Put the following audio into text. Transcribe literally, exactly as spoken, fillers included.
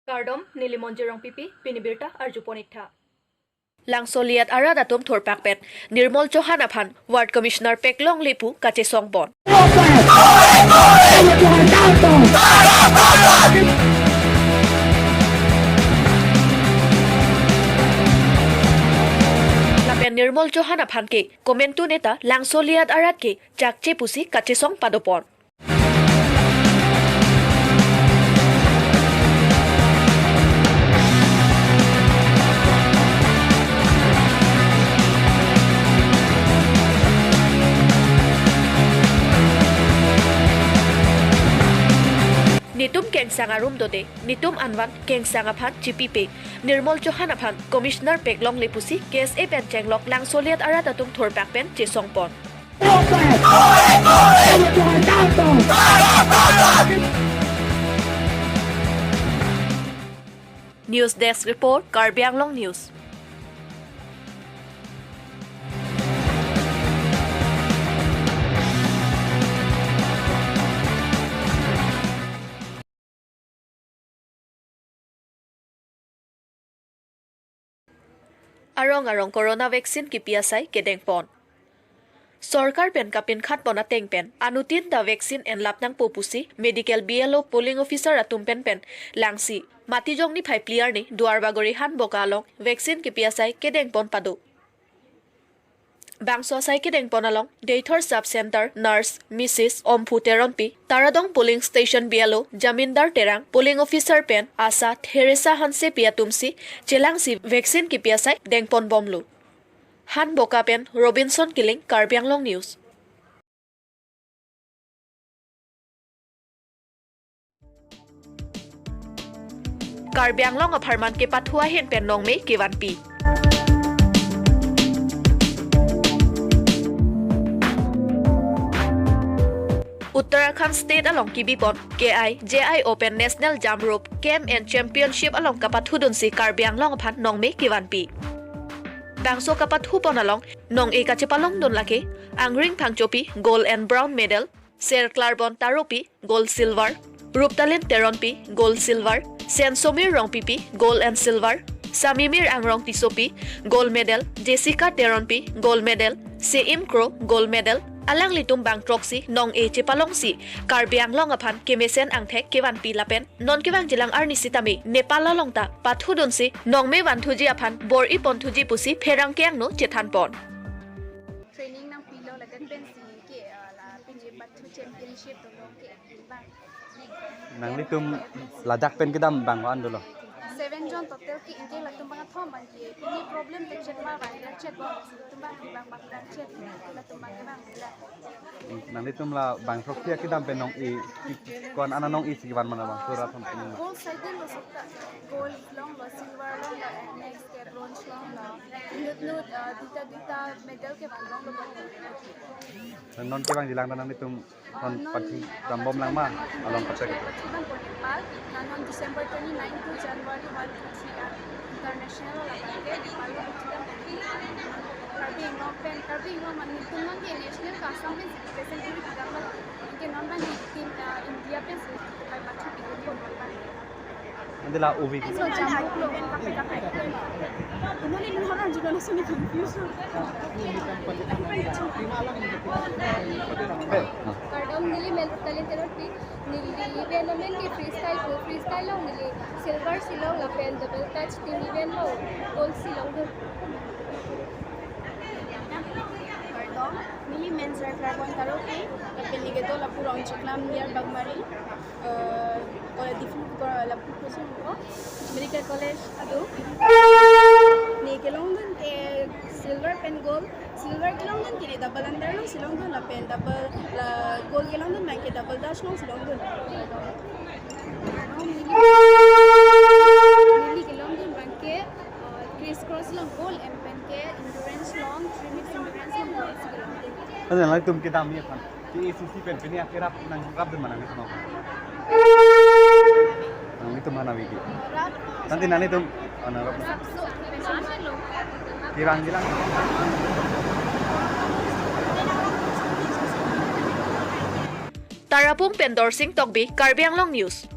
Kardom, neli Monjir Rongpipi, pini birta arjupon iktha. Langso liat arat atum thurpak pen Nirmal Chauhan aphan Ward Commissioner Peklongle pu kachesong pon. Lapen Nirmal Chauhan aphan ke komantu neta langso liat arat ke chakche pusi kachesong padopon. Netum kengsang arum dode, netum anvan kengsang aphan chipipe, Nirmal Chauhan aphan Commissioner Peklongle pusi K S A pen chenglok langso liat arat atum thurpak pen chesong pon. News Desk Report, Karbi Anglong News. Arong arong corona vaccine kipi asai kedeng pon. Sorkar pen kapinkhat pon ateng pen anuttin ta vaccine enlap nangpo pusi medical B L O polling officer atum pen pen langsi Matijong niphai phli arni Duarbagori Hanboka along vaccine kipi asai kedeng pon pado. Bangso asai kedeng pon along Deithor Sub Center Nurse Missus Omphu Teronpi, Taradong Polling Station B L O Jamindar Terang, Polling Officer pen ASHA Theresa Hansepi atumsi chelangsi vaccine kipi asai deng pon bomlo. Hanboka pen Robinson Killing, Karbi Anglong News. Karbi Anglong apharman kepathu ahin pen nongme kevanpi. Uttarakhand State along kibipon K I J I O pen National Jump Rope Camp and Championship along kapathudunsi Karbi Anglong aphan nongme kevanpi. Bangso kapathupon along nong-e kachepalongdun lake Angring Phangchopi, gold and bronze medal, Ser Klarbon Taropi, gold silver, Ruptalin Teronpi, gold silver, Sensomir Rongpipi, gold and silver, Samimir Angrong Tissopi, gold medal, Jessica Teronpi, gold medal, Seim Kro, gold medal, alanglitum bang throksi nong-e chepalongsi Karbi Anglong aphan kemesen angthek kevanpi lapen non kevangjilang arni sitame Nepal along ta pathudunsi nongme vanthuji aphan bor-i ponthuji pusi pherangke angno chethan pon. Training nangpilo ladak pensi ke, ah, la pini Bathu Championship dolo ke bang. Nanglitum ladak pen kedam bang ko-an dolo? Seven jon total ke, anke latum bang athom bang ke. Pini problem tek chet ma bang, tek chet bang, latum bang bang bang tek chet, latum bang ke bang la. Nanglitum la bang throksi kedam pen nong-e, ko-an ana nong-e si kevan mana bang, pura thom pini ma? Gold side lo sokta, gold longlo, silver longlo, and next ke bronze longlo. Inut inut, ah, duita duita medal kevan longlo. Non kevangjilang ta nanglitum non pathi dambom lang ma along kachek? Pathi dambom Nepal, non December twenty-nine to January one to three, ah, international along ke Nepal lo pathi dambom. Karbi Anglong pen, Karbi Anglong mane netum non ke national ka Assam pen si present kuri kedam lo. Anke non bang team, ah, India pen si pathi pi kedam lo. Ante la uvi. Eso jambuk lo. Inut inut orang juga langsung confuse lo. Kardom, neli men Ruptalin Teronpi, neli event amen ke freestyle ko, freestyle along neli silver si long lapen double dutch team event along gold si longdun. Kardom, neli men Ser Klarbon Taropi, lapen neli kedo lapu Rongcheklam near Bagmari. Eh, College Diphu ko lapu kosong ko Medical College ado. Neli kelongdun ke silver pen gold, silver kelongdun ke neli double underlong si longdun lapen double la gold kelongdun bang ke double dutch along si longdun. Neli kelongdun bang ke, eh, crisscross along gold, em pen ke endurance along, three mix endurance along gold si kelongdun. Ante nanglitum kedam ni aphan K A C C pen pini akerap nangrapdun ma nanglitum? Nanglitum mana wiki? Nanti nanglitum, oh, nangrap. Kevangjilang. Tarapung pen Dorsing Tokbi, Karbi Anglong News.